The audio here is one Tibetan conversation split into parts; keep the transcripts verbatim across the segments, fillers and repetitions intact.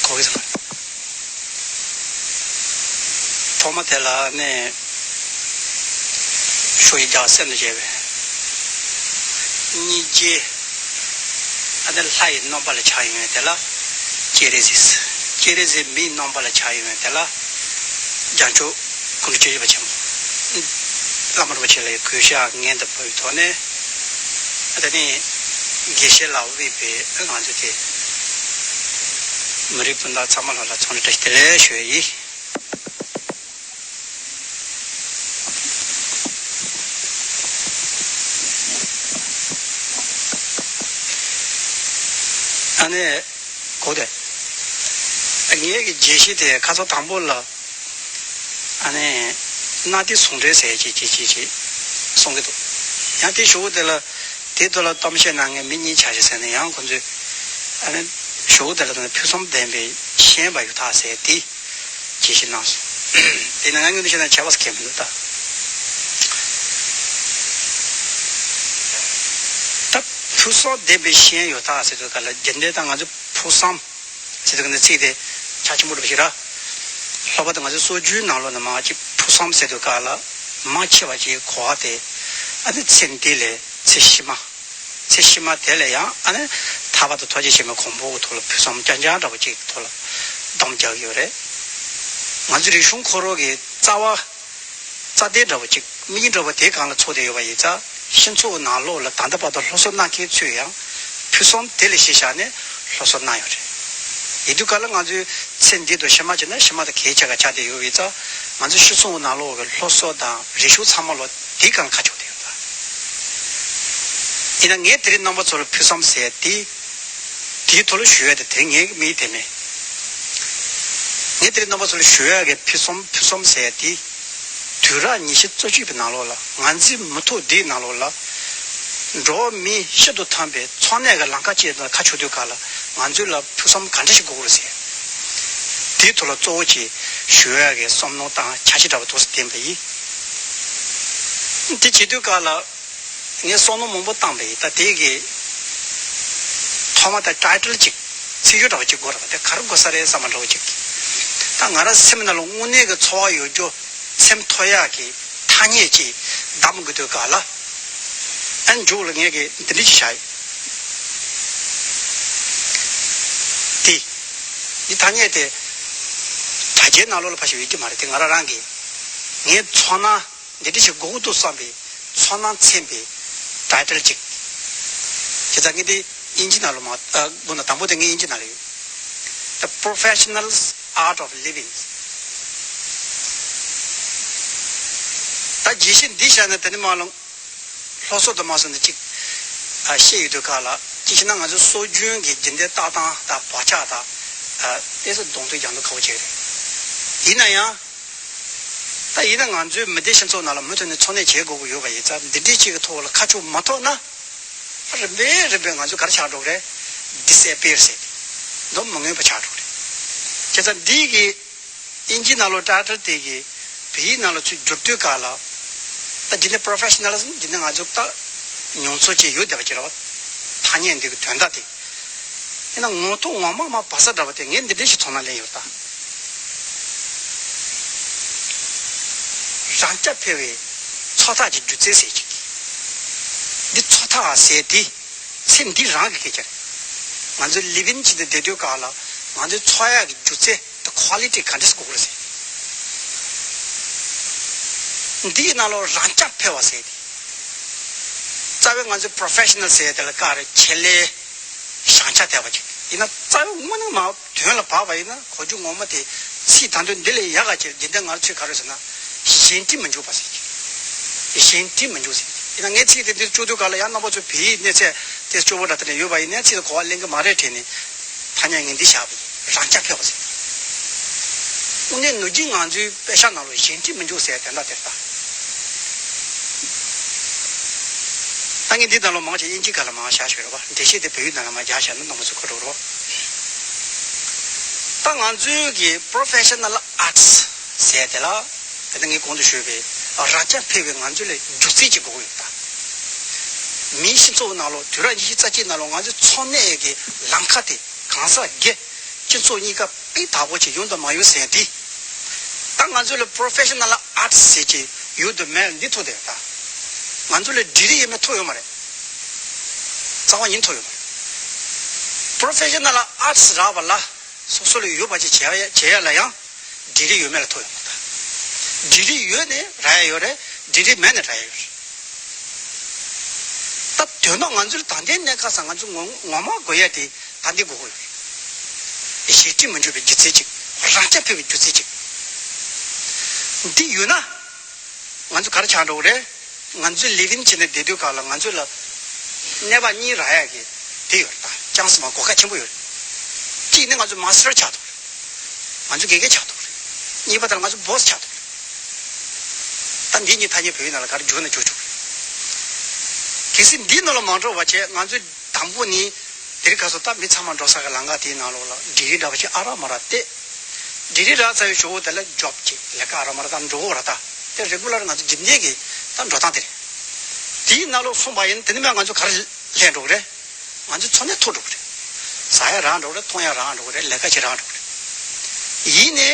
གོ་གི་སོང་། ཐོག་མ་དེ་ལ་ནི་ཤོ་ཡི་རྒྱ་སེམས་ལ་བྱས་པས། སྙིང་རྗེ། ཨ་ནི་ལྷ་ཡི་རྣམ་པ་ལ་ཆགས་ཡོང་བའི་དེ་ལ་སྤྱན་རས་གཟིགས། སྤྱན་རས་གཟིགས་མིའི་རྣམ་པ་ལ་ཆགས་ཡོང་བའི་དེ་ལ་བྱང་ཆུབ་ཀུན་འདུས་སྤྱོད་བཞི་པ་ཆེན་པོ། བླ་མ་རིན་པོ་ཆེ་ལ་གུས་ཞབས་སྙིང་ནས་འབུལ་བའི་ཐོག་ནས། ཨ་དེ་ནི་དགེ་བཤེས་ལ་དབུས་པའི་ང་ཚོ་དེ་མི་རིགས་སྤུན་ཟླ་ཚང་མ་ལ་ལ་འཚམས་འདྲི་བཀྲ་ཤིས་བདེ་ལེགས་ཞུ་ཡི། ཨ་ནི་གོ་དེ། ངའི་གི་རྒྱས་བཤད་དེ་ཁ་སང་དང་པོ་ལ། ཨ་ནི། གནའ་དེང་ཟུང་འབྲེལ་ཟེར་ཅིག་ཅིག་ཅིག་ཅིག་གསུང་གི་འདུག། ཡང་དེ་ཞུ་བོ་དེ་ལ། དེ་དུ་ལ་གཏམ་བཤད་གནང་མཁན་མི་གཉིས་ཆ་ཞིག་ཟེར་ནས་ཡང་ཁོ་ཚོས། ཨ་ནི། ཞུ་བོ་དེ་ལ་ཕུན་སུམ་ལྡན་པའི་ཤེས་པ་ཡོད་ཐག་ཟེར་དེ། རྒྱས་བཤད་གནང་སོང་། དེ་ནང་ང་ངོས་ནས་བཤད་ན་ཁྱད་པར་གང་ཡང་མི་འདུག་ད། ད་ཕུན་སུམ་ལྡན་པའི་ཤེས་ཡོད་ཐག་ཟེར་དུས་ག་ལ་རྒྱུན་ལྡན་ད་ང་ཚོ་ཕུགས་བསམ། ཟེར་དུས་ཀ་ནས་ཚིག་དེ་ཆ་ཆེན་པོ་འདྲ་པོ་ཞིག་ར། ལྷག་པར་དུ་ང་ཚོའི་སྲོལ་རྒྱུན་ནང་ལོགས་ནས་མང་ཆེ་ཕུགས་བསམ་ཟེར་དུས་ག་ལ་མང་ཆེ་བ་ཅིག་གོ་བ་དེ། ཨ་ནི་ཚེ་འདི་ལས་ཚེ་ཕྱི་མ། ཚེ་ཕྱི་མ་དེ་ལས་ཡང་ཨ་ནི་ཐར་པ་དང་ཐམས་ཅད་མཁྱེན་པའི་གོ་འཕང་གི་ཐོག་ལ་ཕུགས་བསམ་རྐྱང་རྐྱང་འདྲ་པོ་ཅིག་གི་ཐོག་ལ་སྡོམ་རྒྱག་གི་ཡོད་རེད། ང་ཚོའི་རིག་གཞུང་ཁོ་རང་གི་རྩ་བ། རྩ་དོན་འདྲ་པོ་ཅིག་དམིགས་ཡུལ་འདྲ་པོ་དེ་སྒང་ལ་ཚོགས་བསྡད་ཡོད་པ་ཡིན་ཙང་། སྤྱི་ཚོགས་ནང་ལོགས་ལ་ད་ལྟ་བར་དུ་སློབ་གསོ་གནང་མཁན་ཚོས་ཡང་ཕུགས་བསམ་དེ་ལ་གཞི་བཞག་ནས་སློབ་གསོ་གནང་ཡོད་རེད། ཡིན་དུས་ག་ལ་ང་ཚོའི་ཚེ་འདི་དང་ཕྱི་མ་བྱས་ན་ཕྱི་མ་དང་གལ་ཆེ་ག་ཆགས་བསྡད་ཡོད་པ་ཡིན་ཙང་། ང་ཚོའི་སྤྱི་ཚོགས་ནང་ལོགས་ཀྱི་སློབ་གསོ་དང་རིག་གཞུང་ཚང་མ་ལོ་དེ་སྒང་ཁ་ཕྱོགས་བསྡད་ཡོད་ད། ཡིན་ན་ངས་དེ་རིང་རྣམ་པ་ཚོ་ལ་ཕུགས་བསམ་ཟེར་དེ། དེའི་ཐོག་ལ་ཞུ་ཡ་དེ་དེ་རིང་ངའི་དམིགས་དེ་མེད། ངས་དེ་རིང་རྣམ་པ་ཚོ་ལ་ཞུ་ཡ་གི་ཕུགས་བསམ་ཕུགས་བསམ་ཟེར་ཡ་དེ། དུས་རབས་ཉི་ཤུ་རྩ་གཅིག་པའི་ནང་ལོགས་ལ་ང་ཚོའི་མི་ཐོག་འདིའི་ནང་ལོགས་ལ། འགྲོ་བ་མིའི་ཤིན་ཏུ་འཐམ་པའི་འཚོ་གནས་ཀྱི་ལམ་ཁ་ཅིག་དང་ཁ་ཕྱོགས་དུས་ག་ལ་ང་ཚོ་ལ་ཕུགས་བསམ་ག་འདྲ་ཞིག་དགོས་ཀྱི་རེད་ཟེར། དེའི་ཐོག་ལ་གཙོ་བོ་ཅིག་ཞུ་ཡ་གི་བསམ་བློ་དང་འཆར་གཞི་འདྲ་པོ་འདུག་སེ་བསྟན་པ་ཡིན། དེ་བྱེད་དུས་ག་ལ། ངས་བསམ་བློ་མང་པོ་བཏང་པ་ཡིན། ད་དེ་གི་ཐོག་མ་དེ་ཊའི་ཊལ་ཅིག་ཚིག་གཞུག་འདྲ་པོ་ཅིག་དགོས་རེད་པ། དེ་ག་རེ་དགོས་ས་རེད་བསམ་པ་འདྲ་པོ་ཅིག། ད་ང་རང་སེམས་ནང་ལ་དངོས་གནས་ཀྱི་ཚོར་བ་ཡོད་རྒྱུ་སེམས་ཐོག་ཡག་གི་ཐ་སྙད་ཅིག་གདམ་དགོས་དུས་ག་ལ། ཨ་མཇུག་ལ་ངས་གི་འདི་འདྲ་ཅིག་བཞག་ཡོད། དེ། འདི་ཐ་སྙད་དེ་དྲ་རྒྱའི་ནང་ལོགས་ལ་ཕར་ཞིག་ཡོད་ཀྱི་མ་རེད། དེ་ང་རང་རང་གི་ངའི་ཚོར་སྣང་འདི་འདྲ་ཞིག་དགོས་ཀྱི་འདུག་བསམ་པའི་ཚོར་སྣང་མཚོན་པའི་ཊའི་ཊལ་ཅིག། བྱས་ཙང་ངས་འདི་དབྱིན་ཇི་ནང་ལ་མ། ཨ། དགོངས་དག། དང་པོ་དེ་ངས་དབྱིན་ཇི་ནང་ལ་ཡོད། The Professional's Art of Living. ད་རྒྱས་བཤད་འདི་བྱས་ན་དེ་ནི་མ་ལ་སློབ་གསོ་དང་མ་སོང་ནས་ཅིག་ཨ། བཤད་ཡོད་དུས་ག་ལ་ཅིག་བྱས་ན་ང་ཚོའི་སྲོལ་རྒྱུན་གྱི་རྒྱུན་ལྡན་ལྟ་སྟངས་དང་བག་ཆགས་དང་། ཨ། དེ་ཚོ་གདོང་ཐུག་རྒྱག་འདུག་ཁག་པོ་ཅིག་རེད། ཡིན་ན་ཡང་། ད་ཡིན་ན་ང་ཚོའི་མི་སྡེ་སྤྱི་ཚོགས་ནང་ལ་མུ་མཐུད་ནས་འཚོ་གནས་བྱེད་དགོས་ཀྱི་ཡོད་པ་ཡིན་ཙང་། འདི་འདྲའི་ཅིག་གི་ཐོག་ལ་ཁ་ཕྱོགས་མ་ཐོབ་ན། རིམ་པས་རིམ་པས་ང་ཚོ་ག་རེ་ཆགས་འགྲོ་གི་རེད། ཌི་སི་ཨེ་པི་ཡར་ཟེར། མདོ་མི་མངོན་པ་ཆགས་འགྲོ་གི་རེད། བྱས་ཙང་འདི་གི་དབྱིན་ཇིའི་ནང་ལོགས་ཊའི་ཊལ་དེ་གི་བོད་ཡིག་ནང་ལ་ཚུར་བསྒྱུར་དུས་ག་ལ། ད་འདི་ནི་པོ་རོ་ཕེ་ཤ་ནལ་ཟིམ། འདི་ནི་ང་ཚོ་ད་མྱོང་ཚོར་ཅིག་ཡོད་བསྡད་པ་ཅིག་རེད་པ། ཐ་སྙད་འདི་གི་དོན་དག་དེ། ཡིན་ན་ངོ་ཐོག་ངོ་མ་མ་བབས་ས་འདྲ་པོ་དེ་ངས་འདི་འདྲ་ཞིག་ཚོར་སྣང་ལེན་ཡོད་ད། རང་རྐྱ་འཕེར་བའི་ཚོགས་ཐག་གི་སྒྱུ་རྩལ་ཟེར་གྱི། འདི་ཚོགས་ཐག་ཟེར་དེ་ཚེ་འདི་རང་གི་སྐད་ཆ་རེད། ང་ཚོའི་ལི་ཝིན་བྱེད་དུ་བསྡད་དུས་ག་ལ་ང་ཚོའི་འཚོ་ཡག་གི་སྒྱུ་རྩལ་དེ་ཁོ་ལི་ཊི་ག་འདྲ་ཞིག་དགོས་ཀྱི་རེད་ཟེར། འདིའི་ནང་ལོགས་རང་རྐྱ་འཕེར་བ་ཟེར་དེ། རྩ་བའི་ང་ཚོའི་པོ་རོ་ཕེ་ཤ་ནལ་ཟེར་དེ་ལ་ག་རེ་ཆེད་ལས་བྱང་ཆ་ལྡན་པ་ཅིག་ཡིན་ན། རྩ་བའི་དངོས་གནས་མ་དོན་ལ་བབས་པ་ཡིན་ན་གོ་རྒྱུ་ངོ་མ་དེ་ཚིག་ད་དུང་འདི་ལས་ཡག་ག་ཅིག་འདི་འདྲ་ང་ཚོས་ག་རེ་ཟེར་ན་གཞན་དྲིང་མི་འཇུག་པ་ཟེར་གྱི། གཞན་དྲིང་མི་འཇུག་ཟེར་གྱི། ཡིན་ན་ངས་ཚིག་དེ་འདིར་བཅུག་དུས་ག་ལ་ཡང་རྣམ་པ་ཚོ་བོད་ཡིག་གནས་ཚད་དེ་སྐྱོ་བོ་འདྲ་དེ་འདྲ་ཡོད་པ་ཡིན་ནའི་ཚིག་དེ་གོ་བ་ལེན་གྱི་མ་རེད་དྲན་ནས་ཐ་སྙད་ངས་འདི་བཞག་པ་ཡིན། རང་རྐྱ་འཕེར་བ་ཟེར་གྱི། དངོས་གནས་ནུབ་རྒྱུད་ང་ཚོའི་དཔེ་ཆ་ནང་ལོགས་གཞན་དྲིང་མི་འཇུག་ཟེར་དེ་འདྲ་དེ་ལྟ། ད་ངས་འདི་ནང་ལོགས་མང་ཆེ་དབྱིན་ཇི་སྒང་ལ་མང་བཞག་ཞུས་རེད་པ། འགྲེལ་བཤད་དེ་བོད་ཡིག་ནང་ལ་མར་རྒྱག་བཞག་ན་རྣམ་པ་ཚོས་གོ་འགྲོ་རེད་པ། ད་ང་ཚོའི་གི་པོ་རོ་ཕེ་ཤ་ནལ་ཨར་ཊི་ཟེར་དེ་ལ། དེ་ནས་ངས་གོང་དུ་ཞུས་པའི་རང་རྐྱ་འཕེར་བའི་ང་ཚོ་ལ་སྒྱུ་རྩལ་ཅིག་དགོས་ཀྱི་ཡོད་ད། མིའི་སྤྱི་ཚོགས་ནང་ལོགས་དུས་རབས་ཉི་ཤུ་རྩ་གཅིག་ནང་ལོགས་ང་ཚོའི་འཚོ་གནས་ཀྱི་ལམ་ཁ་དེ་གང་སར་བརྒལ། སྤྱི་ཚོགས་གཉིས་ཀ་དཔེ་དག་པོ་ཅིག་ཡོང་དང་མ་ཡོང་ཟེར་ཡ་དེ། ད་ང་ཚོ་ལ་པོ་རོ་ཕེ་ཤ་ནལ་ཨར་ཊིསི་ཟེར་གྱི་ཡོད་དང་མེད་འདི་ཐུག་བསྡད་ཡོད་ད། ང་ཚོ་ལ་ཌིག་རི་ཡོད་མེད་ཐུག་ཡོད་མ་རེད། རྩ་བ་ཉིད་ཐུག་ཡོད་མ་རེད། པོ་རོ་ཕེ་ཤ་ནལ་ཨར་ཊིསི་རག་པ་ལ་སོ་སོ་ལ་ཡོད་པ་ཅིག་བྱེད་ཡ་བྱེད་ཡ་ལ་ཡང་ཌིག་རི་ཡོད་མེད་ལ་ཐུག་ཡོད་མ་རེད། ཌིག་རི་ཡོད་ནས་རག་ཡ་ཡོད་རེད། ཌིག་རི་མེད་ནས་རག་ཡ་ཡོད་རེད། ད་དོན་དག་ང་ཚོ་ལ་ད་ལྟའི་གནས་སྐབས་སུ་ང་ཚོ་ངོ་ངོ་མ་དགོས་ཡ་དེ། ད་འདི་དགོས་ཀྱི་ཡོད། གཞི་རྒྱུ་མི་འཇུག་པའི་སྒྱུ་རྩལ་ཅིག་རང་རྐྱ་འཕེར་བའི་སྒྱུ་རྩལ་ཅིག་འདི་ཡོད་ན། ང་ཚོ་ག་རེ་ཆགས་འགྲོ་གི་རེད། ང་ཚོ་ལིབ་ཨིན་བྱས་ནས་བསྡད་དུས་སྐབས་ལ་ང་ཚོ་ལ་གནས་བབ་གཉིས་རག་ཡ་གི་དེ་ཡོད་རེད། ད་ཅན་སི་མ་གོ་སྐབས་ཆེན་པོ་ཡོད་རེད། གཅིག་ནི་ང་ཚོ་མ་སི་ཊར་ཆགས་འགྲོ་གི་རེད། ང་ཚོ་དགེ་རྒན་ཆགས་འགྲོ་གི་རེད། གཉིས་པ་དེ་ལ་ང་ཚོ་བོ་སི་ཆགས་འགྲོ་གི་རེད། ད་འདི་གཉིས་ཐ་སྙད་བོད་ཡིག་ནང་ལ་ག་རེ་བསྒྱུར་ན་བསྒྱུར་ཆོག་གི་རེད། གལ་སྲིད་འདིའི་ནང་ལ་མ་འགྲོ་བ་བྱས་ང་ཚོ། དང་པོ་ནི། དེ་རིང་ཁ་སང་ད་མི་ཚང་མ་འགྲོ་ས་གི་ལམ་ཁ་དེའི་ནང་ལོགས་ལ་ཌིག་རི་འདྲ་བ་ཞིག་ཨ་རག་མ་རག་སྟེ། ཌིག་རི་རག་ཚར་བའི་གཞུག་གུ་དེ་ལ་ཇོབ་ཅིག་ལས་ཀ་ཨ་རག་མ་རག་ད་འགྲོ་གི་རེད་ད། དེ་རེ་གུ་ལར་ང་ཚོ་རྒྱུན་ལྡན་གྱི་ད་འགྲོ་སྟངས་དེ་རེད། དེའི་ནང་ལོགས་སོང་བ་ཡིན་དེ་ནི་མ་ང་ཚོ་ག་རེ་ལྷན་འགྲོ་གི་རེད། ང་ཚོ་འཚོ་གནས་ཐུབ་འགྲོ་གི་རེད། ཟ་ཡ་རག་འགྲོ་གི་རེད། འཐུང་ཡ་རག་འགྲོ་གི་རེད། ལས་ཀ་ཅིག་རག་འགྲོ་གི་རེད། ཡིན་ནའི།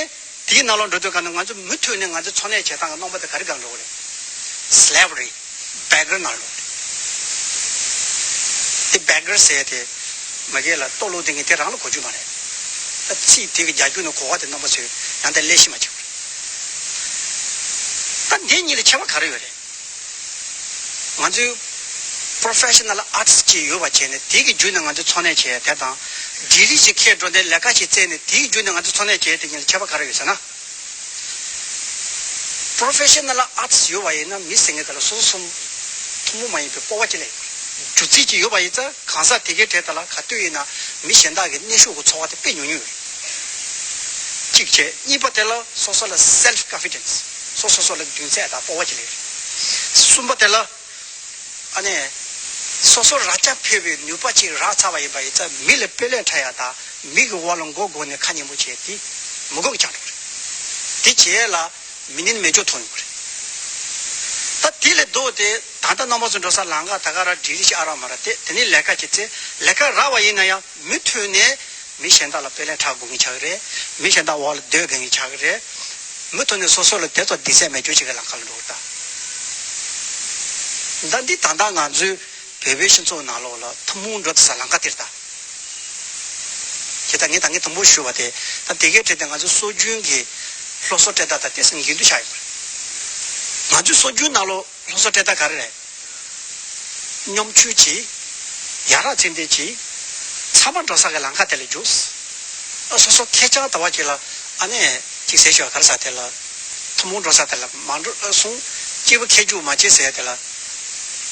དེའི་ནང་ལོགས་འགྲོ་དུས་ག་ནས་ང་ཚོ་མུ་མཐུད་ནས་ང་ཚོ་འཚོ་གནས་བྱེད་སྟངས་ཀྱི་རྣམ་པ་དེ་ག་རེ་སྒང་འགྲོ་གི་རེད། སི་ལེ་ཝ་རི། བེ་གར་ནང་འགྲོ་གི་རེད། དེ་བེ་གར་ཟེར་དེ་མ་གི་ལ་ལྟོ་བླུགས་དེ་ངས་དེ་རང་ལ་གོ་རྒྱུ་མ་རེད། ད་ཚིག་དེ་གི་རྒྱ་རྒྱུ་ནས་གོ་བ་དེ་རྣམ་པ་ཚོས་ཡང་དེ་ལས་ཤེས་མ་བྱུང་། ད་འདི་གཉིས་ལ་ཁྱད་པར་ག་རེ་ཡོད་རེད། ང་ཚོའི་པོ་རོ་ཕེ་ཤ་ནལ་ཨར་ཊིསི་ཅིག་ཡོད་པ་བྱས་ནས་དེ་གི་བརྒྱུད་ནས་ང་ཚོ་འཚོ་གནས་བྱས་དེ་དང་། ཌིག་རི་ཞིག་ཁྱེར་འགྲོ་ནས་ལས་ཀ་ཞིག་བཙལ་ནས་དེ་གི་བརྒྱུད་ནས་ང་ཚོ་འཚོ་གནས་བྱས་དེ་གཉིས་ལ་ཁྱད་པར་ག་རེ་ཡོད་ཟེར་ན། པོ་རོ་ཕེ་ཤ་ནལ་ཨར་ཊིསི་ཡོད་པ་ཡིན་ན་མི་ཟེར་མཁན་དེ་ལ་སོ་སོ་སོ་ཐུན་མོང་མ་ཡིན་པའི་སྤོབས་པ་ཅིག་སླེབས་ཡོད་རེད། སྒྱུ་རྩལ་ཅིག་ཡོད་པ་ཡིན་ཙང་གང་ཟག་དེ་གའི་གྲས་དེ་ལ་ག་དུས་ཡིན་ན་མི་གཞན་དག་གི་གནོན་ཤུགས་ཀྱི་ཚོར་བ་དེ་དཔེ་ཉུང་ཉུང་ཡོད་རེད། གཅིག་བྱས། གཉིས་པ་དེ་ལ་སོ་སོ་ལ་སེལ་ཕི་ཀོན་ཕི་ཌེན་སི། སོ་སོ་སོ་ལ་རྒྱུ་མཚན་དང་སྤོབས་པ་ཅིག་སླེབས་ཡོད་རེད། གསུམ་པ་དེ་ལ། ཨ་ནི། སོ་སོ་རང་རྐྱ་འཕེར་བའི་ནུས་པ་ཅིག་རག་ཚར་བ་ཡིན་པ་ཡིན་ཙང་མི་ལ་དཔེ་ལེན་འཕྲད་ཡ་དང་མི་གི་འོག་ལ་མགོ་སྒུར་ནས་ཁ་སྙན་པོ་བྱས་དེ་མི་དགོས་ཀྱང་འགྲོ་རེད། དེ་བྱས་ལ་མི་ནི་མེ་སྒྱོགས་ཐོན་ཡོང་གི་རེད། ད་དེ་ལས་ལྡོག་སྟེ་ད་ལྟ་རྣམ་པ་ཚོ་འགྲོ་ས་ལམ་ཁ་ད་ག་ར་ཌིག་རི་ཞིག་ཨ་རག་མ་རག་སྟེ་དེ་ནས་ལས་ཀ་ཅིག་བཙལ། ལས་ཀ་རག་པ་ཡིན་ན་ཡང་མུ་མཐུད་ནས། མི་གཞན་དག་ལ་དཔེ་ལེན་འཕྲད་དགོས་ངེས་ཆགས་ཀྱི་རེད། མི་གཞན་དག་འོག་ལ་སྡོད་དགོས་ངེས་ཆགས་ཀྱི་རེད། མུ་མཐུད་ནས་སོ་སོ་ལ་དེ་ཚོ་བདེ་ཚད་མེད་རྒྱུ་ཞིག་གི་ལམ་ཁ་ལ་འགྲོ་གི་རེད་ད། ད་འདི་ད་ལྟ་ང་ཚོའི་བོད་པའི་སྤྱི་ཚོགས་ནང་ལོགས་ལ་ཐུན་མོང་འགྲོ་ཐུབ་ས་ལམ་ཁ་དེ་རེད་ད། དེ་ད་ངས་ད་ངས་དང་པོ་ཞུས་པ་དེ་ད་དེ་གའི་གྲས་དེ་ང་ཚོ་སྲོལ་རྒྱུན་གྱི་སློབ་གསོ་སྤྲད་སྟངས་དང་དེ་སང་འགལ་འདུ་ཆགས་ཡོད་པ་རེད། ང་ཚོའི་སྲོལ་རྒྱུན་ནང་ལོགས། སློབ་གསོ་སྤྲད་སྟངས་ག་རེ་རེད། སྙོམ་ཆུང་བྱེད། ཡ་རབས་ཚད་ལྡན་བྱེད། ཚང་མ་འགྲོ་ས་གི་ལམ་ཁ་དེ་ལ་རྒྱུགས། ཨ་སོ་སོ་ཁེར་རྐྱང་ལྟ་བུ་ཅིག་ལ་ཨ་ནི་ཅིག་ཟེར་ཤོག་ག་རེ་ཟེར་དེ་ལ། ཐུན་མོང་འགྲོ་ས་དེ་ལ་མ་འགྲོ་སོང་། སྐྱིད་པོ་ཁེར་རྒྱུགས་མ་བྱེད་ཟེར་དེ་ལ།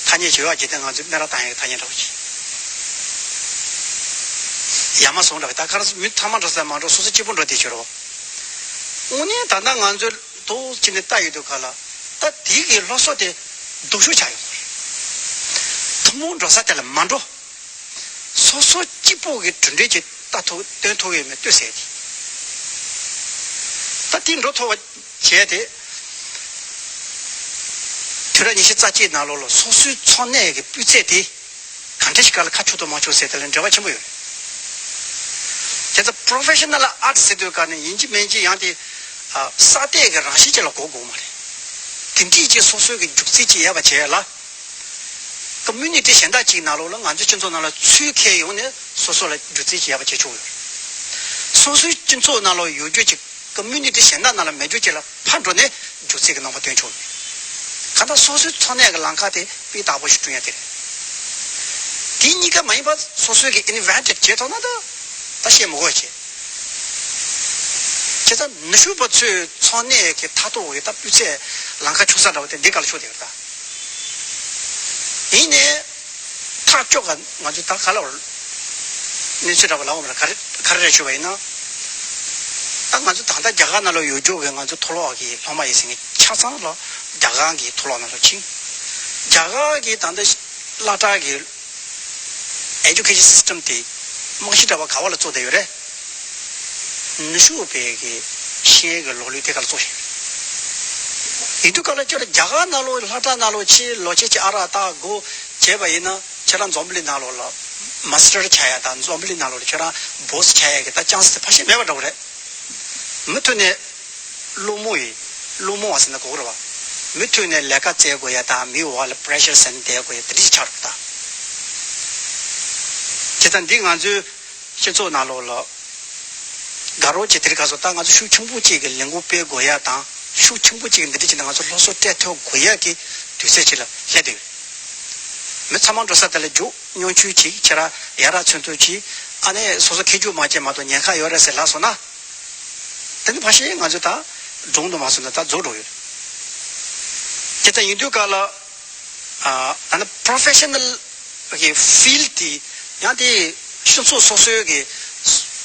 ཐ་སྙད་བྱེད་ཡག་ཅིག་དེ་ང་ཚོས་སྨད་ར་བཏང་ཡག་གི་ཐ་སྙད་འདྲ་བོ་ཅིག་ཡ་མ་སོང་འདྲ་བོ་ད་ག་རེ་མི་ཚང་མ་འགྲོ་ས་མ་འགྲོ་སོ་སོ་གཅིག་པོ་འགྲོ་དེ་བྱེད་རོགས། དངོས་གནས་ད་ལྟ་ང་ཚོའི་ཏོག་ཙམ་ནས་ལྟ་ཡོད་དུས་ག་ལ་ད་དེ་གི་སློབ་གསོ་དེ་སྡུག་ཤོས་ཆགས་ཡོད་པ་རེད། ཐུན་མོང་འགྲོ་ས་དེ་ལ་མ་འགྲོ། སོ་སོ་གཅིག་པོ་གི་གྲུབ་འབྲས་ཅིག་ལྟ་ཐུབ་སྟོན་ཐུབ་ཡོད་མེད་ལྟོས་ཟེར་དེ། ད་དེ་འགྲོ་ཐུབ་པ་བྱས་ཏེ། དུས་རབས་ཉི་ཤུ་རྩ་གཅིག་ནང་ལོགས་ལ་སོ་སོའི་འཚོ་གནས་ཀྱི་སྤུས་ཚད་དེ། གང་འདྲ་ཞིག་ག་ལ་ཁ་ཕྱོགས་དང་མ་ཕྱོགས་ཟེར་དེ་ལ་འབྲེལ་བ་ཆེན་པོ་ཡོད་རེད། དེ་ཚོ་པོ་རོ་ཕེ་ཤ་ནལ་ཨར་ཊིསི་ཟེར་དུས་ག་ནས་ཡིན་གཅིག་མིན་གཅིག་ཡང་དེ་ཨ་གསར་གཏོད་ཀྱི་རང་བཞིན་ཅིག་ལ་གོ་དགོས་མ་རེད། དེ་འདྲའི་ཅིག་སོ་སོའི་གི་རྒྱུག་རྩལ་ཅིག་ཡོད་པ་བྱས་ལ། ཀོ་མུ་ནི་ཊི་གཞན་དག་ཅིག་ནང་ལོགས་ལ་ང་ཚོའི་སྤྱི་ཚོགས་ནང་ལ་ཚུར་འཁྱེར་ཡོང་ནས་སོ་སོ་ལ་རྒྱུག་རྩལ་ཅིག་ཡོད་པ་བྱེད་ཆོག་ཡོད་རེད། སོ་སོའི་སྤྱི་ཚོགས་ནང་ལ་ཡོད་རྒྱུ་ཅིག་ཀོ་མུ་ནི་ཊི་གཞན་དག་ནང་ལ་མེད་རྒྱུ་ཅིག་ལ་ཕར་འགྲོ་ནས་རྒྱུག་རྩལ་གྱི་རྣམ་པ་སྟོན་ཆོག་ཡོད། གང་ལྟར་སོ་སོའི་འཚོ་གནས་ཀྱི་ལམ་ཁ་དེ་སྤུས་དག་པོ་ཞིག་བསྐྲུན་ཡ་དེ་རེད། དེ་གཉིས་ཀ་མ་ཡིན་པ་སོ་སོའི་གི་ཨིན་ཝེན་ཊེཌ་བྱེད་ཐུབ་ན་ད་ད་བཤད་མི་དགོས་བྱས། བྱས་ཙང་ནུས་ཤུགས་པ་ཚོས་འཚོ་གནས་ཀྱི་མཐར་ཐུག་གི་ད་སྤུས་ཚད་ལམ་ཁ་ཆུང་ས་འདྲ་བ་དེ་འདི་ག་ལ་ཆུག་བསྡད་ཡོད་ད། ཡིན་ནའི། ཐག་གཅོད་ག་ང་ཚོས་ད་ག་ལ་བར། གནས་ཚུལ་འདྲ་བ་ལ་འོང་བ་ལ་ག་རེ་ག་རེ་རེད་ཞུས་པ་ཡིན་ན། ད་ང་ཚོ་ད་ལྟ་རྒྱ་གར་ནང་ལ་ཡོད་རྒྱུ་གི་ང་ཚོ་མཐོ་སློབ་ཀྱི་སློབ་མ་ཡིན་ཟེར་མཁན་ཆ་ཚང་ལ་རྒྱ་གར་གྱི་མཐོ་སློབ་ནང་ལ་ཕྱིན། རྒྱ་གར་གྱི་ད་ལྟ་སློབ་གྲྭ་གི་ཨེ་ཇུ་ཀེ་ཤན་སི་སི་ཊམ་དེ་རྨང་གཞི་འདྲ་བ་ག་བ་ལ་བཙུགས་བསྡད་ཡོད་རེད། ནུས་ཤུགས་པའི་གི་ཤེས་ཡོན་གྱི་ལོ་ལོན་དེ་ག་ལ་བཙུགས་བཞག་ཡོད། ཡིན་དུས་ག་ལ་ཁྱོད་རྒྱ་གར་ནང་ལོགས་སློབ་གྲྭ་ནང་ལོགས་ཕྱིན་ལོ་ཆེ་ཆེ་ཨ་རག་ལྟ་དགོས་བྱས་པ་ཡིན་ན་ཁྱེད་རང་འཛམ་བུ་གླིང་ནང་ལོགས་ལ་ མ་སི་ཊར་ཆགས་ཡ་དང་འཛམ་བུ་གླིང་ནང་ལོགས་ལ་ཁྱོད་རང་སྦོ་སི་ཆགས་ཡ་གི་ད་ཅན་སི་དེ་ཕལ་ཆེར་མེད་པ་འདྲ་བོ་རེད། མུ་མཐུད་ནས་སློང་མོ་ཡིན། སློང་མོ་བ་ཟེར་ན་གོ་གི་རེད་བ། མུ་མཐུད་ནས་ལས་ཀ་བཙལ་དགོས་ཡ་དང་མིའི་འོག་ལ་པི་རེ་ཤར་ཟེར་ནས་བསྡད་དགོས་ཡ་དེ་འདྲ་ཞིག་ཆགས་འགྲོ་གི་ད། དེ་ལྟ་འདི་ང་ཚོའི་སྤྱི་ཚོགས་ནང་ལོགས་ལ། དགའ་རོགས་ཀྱི་དེ་རིང་ཁ་སང་ད་ང་ཚོ་ཤུགས་ཆེན་པོ་གཅིག་གི་ལས་འགུལ་སྤེལ་དགོས་ཡ་དང་ཤུགས་ཆེན་པོ་གཅིག་གི་འདི་འདྲ་བྱས་ནས་ང་ཚོ་སློབ་གསོ་སྤྲད་ཐུབ་དགོས་ཡ་གི་དུས་ཚོད་ཅིག་ལ་སླེབས་བསྡད་ཡོད། མི་ཚང་མ་འགྲོ་ས་དེ་ལ་རྒྱུགས་ཉུང་ཆུང་གཅིག་ཁྱེད་རང་ཡར་ཚོན་མདོག་གཅིག་ཨ་ནེ་སོ་སོ་ཁེ་རྒྱུགས་མ་བྱས་མ་གཏོགས་ཉེན་ཁ་ཡོད་རེད་ཟེར་ལབ་སོང་ན། དེ་ནི་ཕལ་ཆེར་ང་ཚོ་ད་སྒྲུང་དུ་མ་སོང་ན་ད་རྫོགས་འགྲོ་ཡོད། དེ་ལྟ་ཡིན་དུས་ག་ལ། ཨ་ད་ནི་པྲོ་ཕེ་ཤ་ནལ་གི་ཕིལ་དེ་ཡང་དེ་སྤྱི་ཚོགས་སོ་སོའི་གི་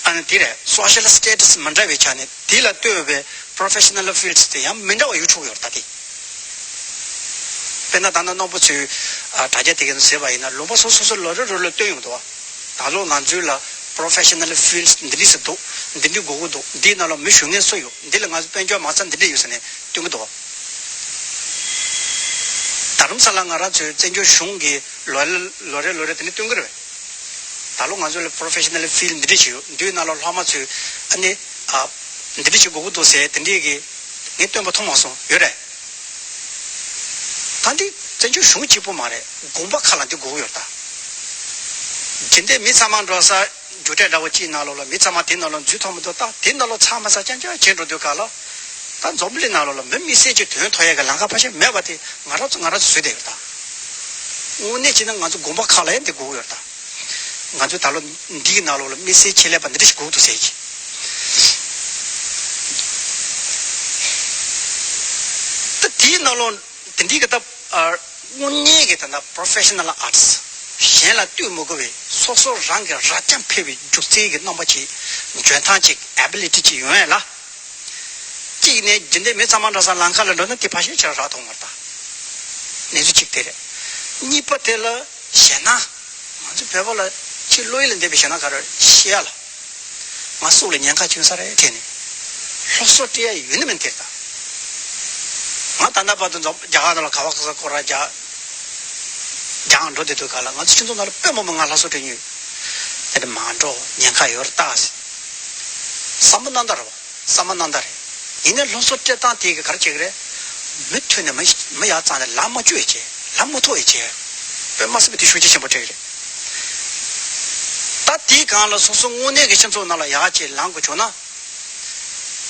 ཨ་ནི་དེ་རེད། སོ་ཤལ་སི་ཊེ་ཊ་སི་མི་འདྲ་བའི་ཆ་ནས་དེ་ལ་ལྟོས་པའི་པྲོ་ཕེ་ཤ་ནལ་ཕིལ་དེ་ཡང་མི་འདྲ་བ་ཡོད་ཆོག་ཡོད་ད་དེ། དཔེར་ན་ད་ནི་རྣམ་པ་ཚོས་ཨ་དྲ་རྒྱ་དེ་གའི་ཟེར་བ་ཡིན་ན་ལུང་པ་སོ་སོ་སོ་ལོ་རེ་ལོ་རེ་བཏོན་ཡོང་འདུག་བ། ད་ལོ་ང་ཚོའི་ལ་པྲོ་ཕེ་ཤ་ནལ་ཕིལ་འདི་འདྲ་ཟེར་འདུག་འདི་འདྲ་དགོས་ཀྱི་འདུག་འདིའི་ནང་ལ་མི་ཞུགས་མཁན་སུ་ཡོད། འདི་ལ་ང་ཚོ་དཔལ་འབྱོར་མ་རྩ་འདི་འདྲ་ཡོད་ཟེར་ནས་སྟོན་གྱི་འདུག་བ། རྡ་རམ་ས་ལ་ང་རང་ཚོའི་བཙན་བྱོལ་གཞུང་གི་ལོ་ལོ་རེ་ལོ་རེ་དེ་འདྲ་སྟོན་གྱི་རེད་པས། ད་ལོ་ང་ཚོ་ལ་པྲོ་ཕེ་ཤ་ནལ་ཕིལ་འདི་འདྲ་ཞིག་ཡོད། འདིའི་ནང་ལ་སློབ་མ་ཚོས་ཨ་ནི་ཨ་འདི་འདྲ་ཞིག་དགོས་ཀྱི་འདུག་ཟེར་དེ་འདྲའི་གི་ངས་སྟོན་པ་མཐོང་མ་སོང་། ཡོད་རེད། ད་འདི་བཙན་བྱོལ་གཞུང་གཅིག་པོ་མ་རེད། དགོན་པ་ཁག་ལ་འདི་དགོས་ཀྱི་ཡོད་ད། དེ་འདྲའི་མི་ཚང་མ་འགྲོ་ས་རྒྱུགས་སྤྲོད་འདྲ་བོ་གཅིག་ནང་ལོགས་ལ་མི་ཚང་མ་དེ་ནང་ལོགས་འཛུལ་ཐུབ་མི་འདུག་ད་དེ་ནང་ལོགས་ཚང་མ་ས་རྐྱང་རྐྱང་བྱས་འགྲོ་དུས་ག་ལ། ད་འཛམ་བུ་གླིང་ནང་ལོགས་ལ་མི་དམིགས་བསལ་གྱི་དོན་ཐོག་ཡས་ཀྱི་ལམ་ཁ་ཕལ་ཆེར་མེད་པ་དེ་ང་རང་ཚོ་ང་རང་ཚོ་བཟོས་བསྡད་ཡོད་ད། དངོས་གནས་བྱས་ན་ང་ཚོ་དགོན་པ་ཁག་ལ་ཡང་འདི་དགོས་ཀྱི་ཡོད་ད། ང་ཚོ་ད་ལོ་འདིའི་ནང་ལོགས་ལ་དམིགས་བསལ་ཆེད་ལས་པ་འདི་འདྲ་ཞིག་དགོས་འདུག་ཟེར་གྱི། ད་དེའི་ནང་ལོགས་དེ་འདྲའི་གི་ད་ཨ་དངོས་གནས་ཀྱི་ད་ལྟ་པྲོ་ཕེ་ཤ་ནལ་ཨར་ཊི་སི་གཞན་ལ་ལྟོས་མི་དགོས་པའི་སོ་སོ་རང་གི་རབ་འབྱམས་འཕེལ་བའི་རྒྱུག་རྩལ་གྱི་རྣམ་པ་ཅིག་འཇོན་ཐང་ཅིག་ཨེ་བི་ལི་ཊི་ཅིག་ཡོང་ཡས་ལ། གཅིག་ནས་རྒྱུན་ལྡན་མི་ཚང་མ་འགྲོ་ས་ལམ་ཁ་ལ་འགྲོ་ན་དེ་ཕལ་ཆེར་ཁྱེད་རང་རག་ཐུབ་མ་རེད་ད། གནས་ཚུལ་གཅིག་དེ་རེད། གཉིས་པ་དེ་ལ་ཞེད་སྣང་། ང་ཚོ་བོད་པ་ལ་ཕྱི་བློ་ཡུལ་ལས་འདས་པའི་ཞེད་སྣང་ག་རེ་ཤེས་ཡ་ལ། ང་སྲོག་ལ་ཉེན་ཁ་བྱུང་ས་རེད་དྲན་ནས། སློབ་གསོ་སྤྲད་ཡ་ཡོད་ནི་མིན་དེ་ད། ང་ད་ལྟ་བར་དུ་འཛོམས་རྒྱ་གར་ནང་ལ་ག་བ་ག་ས་ཁོ་ར་རྒྱ་རྒྱང་འགྲོ་བསྡད་དུས་ག་ལ་ང་ཚོ་ཁྱིམ་ཚང་ནང་ལ་དཔེ་མང་པོ་ང་སློབ་གསོ་སྤྲད་མྱོང་། དེ་འདྲ་མ་འགྲོ་ཉེན་ཁ་ཡོད་རེད་ད། བསམ་བློ་གནང་ད་རེད་བ། བསམ་བློ་གནང་ད་རེད། ཡིན་ནའི་སློབ་གསོ་སྤྲད་སྟངས་དེ་གི་ག་རེ་བྱེད་ཀྱི་རེད། མུ་མཐུད་ནས་མི་མི་ཡག་ཙང་ནས་ལམ་མ་བཅོས་བྱས་ལམ་མ་ཐོག་ཡས་བྱས། དཔེ་མ་སྲིད་པའི་དེ་ཤུགས་རྐྱེན་ཆེན་པོ་སྤྲད་ཀྱི་རེད། ད་དེའི་སྒང་ལ་སོ་སོ་དངོས་གནས་ཀྱི་སྤྱི་ཚོགས་ནང་ལ་ཡག་ཅིག་ལངས་དགོས་བྱུང་ན།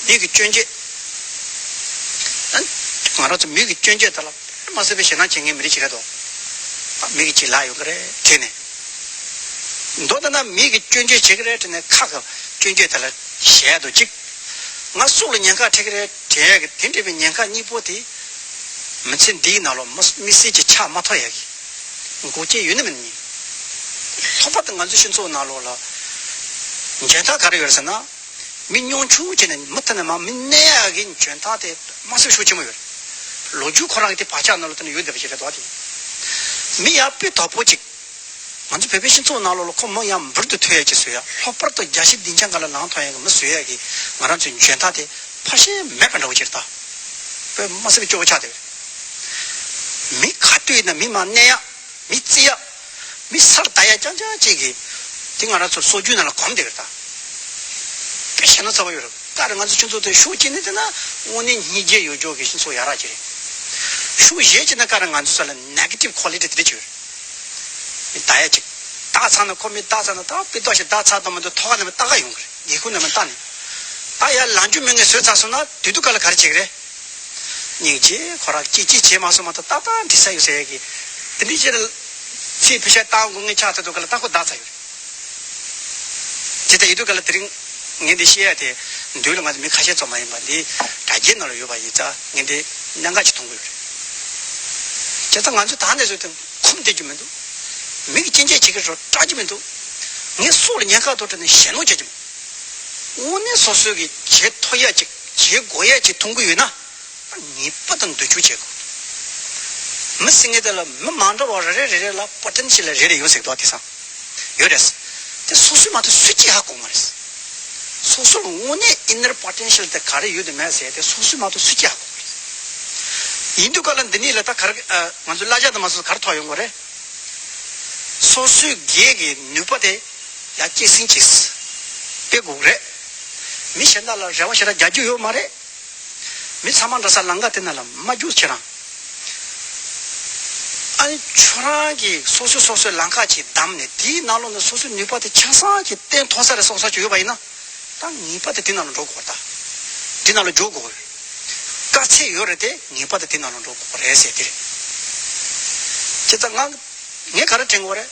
མི་གི་སྐྱོན་བརྗོད། ང་རང་ཚོ་མི་གི་སྐྱོན་བརྗོད་དེ་ལ་དཔེ་མ་སྲིད་པའི་ཞེད་སྣང་བྱེད་མཁན་མི་རིགས་ཅིག་རེད་དོ། མི་གི་ཅིག་ལ་ཡོང་གི་རེད་དྲན་ནས། མདོར་བསྡུ་ན་མི་གི་སྐྱོན་བརྗོད་བྱེད་ཀྱི་རེད་དྲན་ནས་ཁ་གི་སྐྱོན་བརྗོད་དེ་ལ་ཞེད་དོ་གཅིག་ང་སྲོག་ལ་ཉེན་ཁ་འཕྲད་ཀྱི་རེད་དྲན་ཡས་ཀྱི་དེ་འདྲ་བའི་ཉེན་ཁ་གཉིས་པོ་དེ། མི་ཚེ་འདིའི་ནང་ལོགས་མི་དམིགས་བསལ་གྱི་ཆགས་མ་ཐུབ་ཡས་ཀྱི་འགོག་རྐྱེན་ཡོད་ནི་མིན་ནི། ལྷག་པར་དུ་ང་ཚོའི་སྤྱི་ཚོགས་ནང་ལོགས་ལ་འཇོན་ཐང་ག་རེ་ཡོད་རེད་ཟེར་ན། མི་ཉུང་ཆུང་བྱས་ནས་མུ་མཐུད་ནས་མར་མི་གནས་ཡག་གི་འཇོན་ཐང་དེ་མ་སོན་ཤུགས་ཆེན་པོ་ཡོད་རེད། ལོ་རྒྱུས་ཁོ་རང་གི་དེ་བག་ཆགས་ནང་ལ་དེ་ནས་ཡོད་བསྡད་པ་ཞིག་རེད་དོ། དེ་མི་ཡག་པོའི་དོ་ཕོག་ཅིག་ང་ཚོ་བོད་པའི་སྤྱི་ཚོགས་ནང་ལོགས་ལ་ཁོ་མི་ཡང་འབུར་དུ་ཐོན་ཡ་ཅིག་བཟོ་ཡ། ལྷག་པར་དུ་རྒྱལ་སྤྱིའི་སྡིངས་ཆ་འགའ་ལ་ལངས་ཐུབ་ཡ་གི་མི་བཟོ་ཡ་གི་ང་རང་ཚོའི་འཇོན་ཐང་དེ་ཕལ་ཆེར་མེད་པ་འདྲ་བོ་ཅིག་རེད་ད། དཔེ་མ་སྲིད་པའི་སྐྱོ་བོ་ཆགས་བསྡད་པ་རེད། མི་ག་དུས་ཡིན་ན་མི་མར་གནས་ཡ། མི་བརྩི་ཡ། མི་སར་ལྟ་ཡ་རྐྱང་རྐྱང་ཅིག་གིས་དེ་ང་རང་ཚོ་སྲོལ་རྒྱུན་ནང་ལ་གོམས་བསྡད་པ་རེད་ད། དཔེ་ཞེད་སྣང་ཚ་བོ་ཡོད་རེད། ད་རེས་ང་ཚོ་ཁྱོད་ཚོ་དེ་ཤུགས་གཅིག་ནས་བལྟས་ན་དངོས་གནས་སྙིང་རྗེ་ཡོད་ཅོག་གི་སྤྱི་ཚོགས་ཡ་རབས་ཅིག་རེད། ཤུགས་གཞན་གཅིག་ན་ཀ་ར་ང་ཚོ་ས་ལ་ནེ་གེ་ཊིབ་ཁོ་ལི་ཊི་དེ་འདྲ་ཅིག་ཡོད་རེད། མི་ལྟ་ཡ་ཅིག་ལྟ་ཚར་ན་ཁོ་མི་ལྟ་ཚར་ན་ད་སྤུས་དག་ཞིག་ལྟ་ཚར་དང་མ་གཏོགས་ཐོག་ཁ་ནས་མི་ལྟ་ག་ཡོང་གི་རེད། སྒེའུ་ཁུང་ནས་མི་ལྟ་ནས། ད་ཡར་ལངས་རྒྱུ་མེད་ངས་བཟོས་ཚར་སོང་ན་དུས་དུས་སྐབས་ལ་ག་རེ་བྱེད་ཀྱི་རེད། སྙིང་རྗེ་ཁོ་རང་ཅིག་ཅིག་བྱས་མ་སོང་མ་གཏོགས་ཏག་ཏག་འགྲིག་ས་ཡོད་ཟེར་ཡ་གི། དེ་འདྲའི་ཕྱིར་ཚིག་ཕི་ཤ་བཏང་དགོས་ངེས་ཆགས་ཚར་དུས་སྐབས་ལ་ད་ཁོ་བདག་ཚར་ཡོད་རེད། ཇི་ལྟར་ཡིན་དུས་སྐབས་ལ་དེ་རིང་ངས་འདི་བཤད་ཡ་དེ་མདུན་ལ་ང་ཚོ་མི་ཁ་ཤས་ཙམ་མ་ཡིན་པ་འདི་དྲ་རྒྱའི་ནང་ལ་ཡོད་པ་ཡིན་ཙང་ངས་འདི་གནད་འགག་ཅིག་མཐོང་གི་ཡོད་རེད། བྱས་ཙང་ང་ཚོས་ད་ནས་བཟུང་སྟེ་ཁུམ་བསྡད་རྒྱུ་མི་འདུག་མི་གི་སྐྱོན་བརྗོད་བྱེད་ཀྱི་རེད་སྐྲག་རྒྱུ་མི་འདུག་ངས་སྲོག་ལ་ཉེན་ཁ་ཐོག་དྲན་ནས་ཞེད་སྣང་བྱེད་རྒྱུ་མི་འདུག་དངོས་གནས་སོ་སོའི་གི་བྱེད་ཐུབ་ཡ་ཅིག་བྱེད་དགོས་ཡ་ཅིག་མཐོང་གི་ཡོད་ན། ངེས་པར་དུ་མདུན་སྐྱོད་བྱེད་དགོས། མི་ཟེར་མཁན་དེ་ལ་མི་མ་འདྲ་བ་རེ་རེ་རེ་རེ་ལ་པོ་ཊེན་ཤལ་རེ་རེ་ཡོད་ཟེར་གི་འདུག་དེང་སང་ཡོད་རེད། དེ་སོ་སོས་མ་གཏོགས་སུས་ཅིག་ཧ་གོ་མ་རེད། སོ་སོར་དངོས་གནས་ཨིན་ནར་པོ་ཊེན་ཤལ་དེ་ག་རེ་ཡོད་དེ་མེད་ཟེར་དེ་སོ་སོས་མ་གཏོགས་སུས་ཅིག་ཧ་གོ་མ་རེད། ཡིན་དུས་ག་ལ་འདི་ནས་ལ་ད་ག་རེ་ང་ཚོ་གླ་ཆ་དུ་མ་སོང་ག་རེ་ཐོགས་ཡོང་གི་རེད། སོ་སོའི་སྒེར་གྱི་ནུས་པ་དེ་ཡར་སྐྱེད་སྲིང་བྱེད་སྤེལ་དགོས་རེད། མི་གཞན་དག་ལ་རེ་བ་ཞེ་དྲག་རྒྱག་རྒྱུ་ཡོད་མ་རེད། མི་ཚང་མ་འགྲོ་ས་ལམ་ཁ་དེ་ནང་ལ་མ་རྒྱུག་ཁྱེད་རང་། ཨ་ནི་ཁྱོད་རང་གིས་སོ་སོས་སོ་སོའི་ལམ་ཁ་ཅིག་བདམས་ནས་དེའི་ནང་ལོགས་ནས་སོ་སོའི་ནུས་པ་དེ་ཆ་ཚང་གིས་བཏོན་ཐུབ་ས་རེད་བསམ་ས་ཅིག་ཡོད་པ་ཡིན་ན། ད་ངེས་པར་དུ་དེ་ནང་ལ་འགྲོ་དགོས་རེད། ད་དེ་ནང་ལ་འགྲོ་དགོས་རེད། དཀའ་ཚེགས་ཡོད་རེད་དེ་ངེས་པར་དུ་དེ་ནང་ལ་འགྲོ་དགོས་རེད་ཟེར་དེ་རེད། བྱས་ཙང་ང་ངས་ག་རེ་དྲན་དགོས་རེད།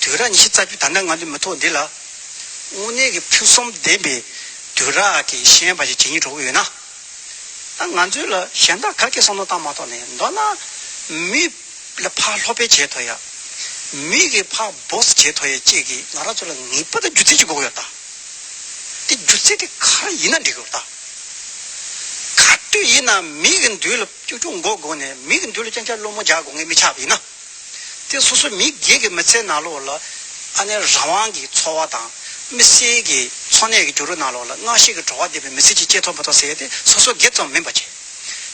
དུས་རབས་ཉི་ཤུ་རྩ་བརྒྱད་ད་ལྟ་ང་ཚོའི་མི་ཐོག་འདི་ལ་དངོས་གནས་ཀྱི་ཕུན་སུམ་ལྡན་པའི་དུས་རབས་ཀྱི་ཤེས་ཡོན་པ་ཞིག་བྱེད་སྙིང་འདོད་ཀྱི་ཡོད་ན། ད་ང་ཚོའི་ལ་གཞན་དག་ག་གེ་བསམ་བློ་བཏང་མ་ཐུབ་ནས། མདོར་ན་མི་ལ་ཕར་སློབ་སྤེལ་བྱེད་ཐུབ་ཡ། མི་གི་ཕར་སྦོ་སི་བྱེད་ཐུབ་ཡ་བཅས་ཀྱི་ང་རང་ཚོ་ལ་ངེས་པར་དུ་སྒྱུ་རྩལ་ཅིག་དགོས་ཀྱི་ཡོད་ད། དེ་སྒྱུ་རྩལ་དེ་ག་རེ་ཡིན་ན་འགྲིག་གི་ཡོད་ད། ག་དུས་ཡིན་ན་མི་གི་མདུན་ལ་ཅུང་ཅུང་མགོ་སྒུར་ནས་མི་གི་མདུན་ལ་ཅང་ཅང་སློང་མོ་རྒྱག་དགོས་ངེས་མི་ཆགས་པ་ཡིན་ན། དེ་སོ་སོ་མི་སྒེར་གྱི་མི་ཚེ་ནང་ལོགས་ལ་ཨ་ནེ་རང་དབང་གི་འཚོ་བ་དང་མི་སེར་གྱི་འཚོ་གནས་ཀྱི་འགྱུར་བ་ནང་ལོགས་ལ་སྔར་བཞིན་གྱི་འགྲོ་བ་བདེ་བའི་མི་ཚེ་ཅིག་སྐྱེལ་ཐུབ་མི་ཐུབ་ཟེར་ཡས་དེ་སོ་སོ་སྒེར་ཙམ་མིན་པ་བྱས།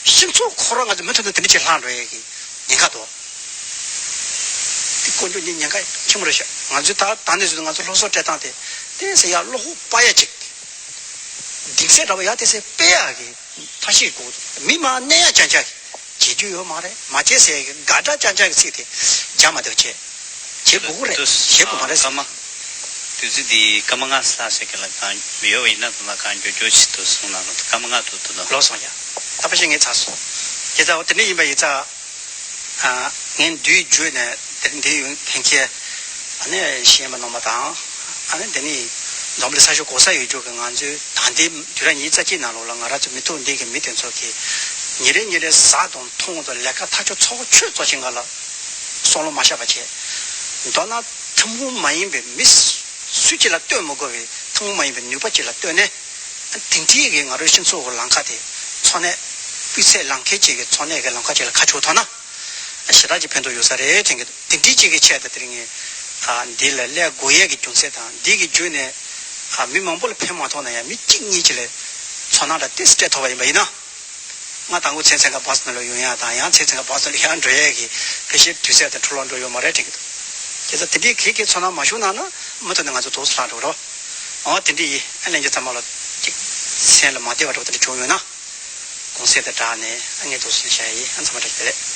སྤྱི་ཚོགས་ཁོ་རང་ང་ཚོ་མུ་མཐུད་དུ་དེ་འདྲ་ཅིག་ལྷག་འགྲོ་ཡས་ཀྱི་ཉེན་ཁ་འདུག་དེ་དཀོན་མཆོག་ཉིད་ཉེན་ཁ་ཆེན་པོ་རེད་ཤག་ང་ཚོས་ད་ད་ནས་བཟུང་ང་ཚོ་སློབ་གསོ་སྤྲད་སྟངས་དེ་ཏོག་ཙམ་ཡར་བློ་ཁོག་སྤར་ཡ་ཅིག་སྡིག་སེལ་འདྲ་པོ་ཡར་ཏོག་ཙམ་སྤེལ་ཡ་གི་ཐབས་ཤེས་དགོས་འདུག་མི་མང་གནས་ཡ་ཅང་ཅང་གི་བྱེད་རྒྱུ་ཡོད་མ་རེད། མ་བྱེད་ཟེར་གི་དགག་སྒྲ་ཅང་ཅང་གི་ཚིག་དེ་རྒྱག་མ་ཐུབ་བྱས། བྱེད་དགོས་ཀྱི་རེད། བྱེད་དགོས་མ་རེད། སྐར་མ། དུས་ཚོད་འདི་སྐར་མ་ལྔ་ལྷག་ཟེར་གི་ལ་གང་ཡོད་པ་ཡིན་ན་དུ་ལ་གང་འགྱོ་འགྱོ་ཞིག་ཏུ་སོང་ན་ལ་སྐར་མ་ལྔ་དུ་དུ་ལ། ལོ་སོང་ཡ། ད་ཕ་ཤི་ངས་ཚར་སོང་། དེ་ལྟ་བུ་དེ་འདྲ་ཡིན་པ་ཡིན་ཙང་། ངས་འདུས་བརྗོད་ནས་དེ་འདྲ་འདི་ཡོང་ཐེངས་ཁྱེད། ཨ་ནི་ཤེས་མ་ནོར་མ་དང་། ཨ་ནི་འདི་ནི་འཛམ་བུ་གླིང་ས་ཕྱོགས་གོ་ས་ཡོད་རྒྱུ་གི་ང་ཚོའི་ད་ལྟའི་དུས་རབས་ཉི་ཤུ་རྩ་གཅིག་ནང་ལོགས་ལ་ང་རང་ཚོ་མི་ཐོག་འདི་གི་མི་དེ་ཚོ་གི་ཉིན་རེ་ཉིན་རེ་ཟ་དང་འཐུང་དང་ལས་ཀ་ཐག་ཆོད་ཚོགས་ཆོད་ཚོགས་ཤིང་ག་ལ་བསམ་བློ་མ་བཞག་པ་བྱས། མདོར་ན་ཐུན་མོང་མ་ཡིན་པའི་མི་སུ་གཅིག་ལ་ལྟོས་མི་དགོས་པའི་ཐུན་མོང་མ་ཡིན་པའི་ནུས་པ་གཅིག་ལ་ལྟོས་ནས། དེ་འདྲའི་གི་ང་རང་སྤྱི་ཚོགས་ཀྱི་ལམ་ཁ་དེ་འཚོ་གནས་སྤུས་ཚད་ལམ་ཁ་ཅིག་གི་འཚོ་གནས་ཀྱི་ལམ་ཁ་ཅིག་ལ་ཁ་ཕྱོགས་ཐུབ་ན། ཞེ་དྲག་ཅིག་ཕན་ཐོགས་ཡོད་ས་རེད་དྲན་གྱི་འདུག་དེ་འདྲའི་ཅིག་གི་ཆེད་དུ་དེ་རིང་ངས་འདི་ལ་སླེབས་དགོས་ཡས་ཀྱི་རྒྱུ་མཚན་དང་འདི་གི་བརྒྱུད་ནས་མི་མང་པོ་ལ་ཕན་མ་ཐོགས་ན་ཡང་མི་གཅིག་གཉིས་ཅིག་ལ་ཚོར་སྣང་འདྲ་ཏོག་ཙམ་སྤྲད་ཐུབ་པ་ཡིན་པ་ཡིན་ན། ང་དང་པོ་ཚེ་ཚད་འགའ་བཱས་ནང་ལ་ཡོང་ཡ་དང་ཡང་ཚེ་ཚད་འགའ་བཱས་ལ་ཡར་འགྲོ་ཡས་ཀྱི་ཕལ་ཆེར་དུས་ཚོད་དང་འཕྲོ་བརླག་འགྲོ་ཡོད་མ་རེད་དྲན་གྱི་འདུག་དེ་ཚོ་དེ་འདྲའི་གལ་གལ་ཚོར་སྣང་མ་བྱུང་ན་ན་མུ་མཐུད་ནས་ང་ཚོ་དུས་ཚོད་ལྷག་འགྲོ་རོགས། འོ་དེ་འདྲ་ཡིན། ཨ་ལན་རྒྱུ་ཚང་མ་ལ་ཅིག་སེམས་ལ་མ་བདེ་བ་འདྲ་བོ་དེ་འདྲ་བྱུང་ཡོད་ན། གུང་སེང་དང་སྦྲགས་ནས་ཨ་ངས་དུས་ཚོད་བྱ་ཡ་ཡིན། ཨ་ཚང་མ་བཀྲ་ཤིས་བདེ་ལེགས།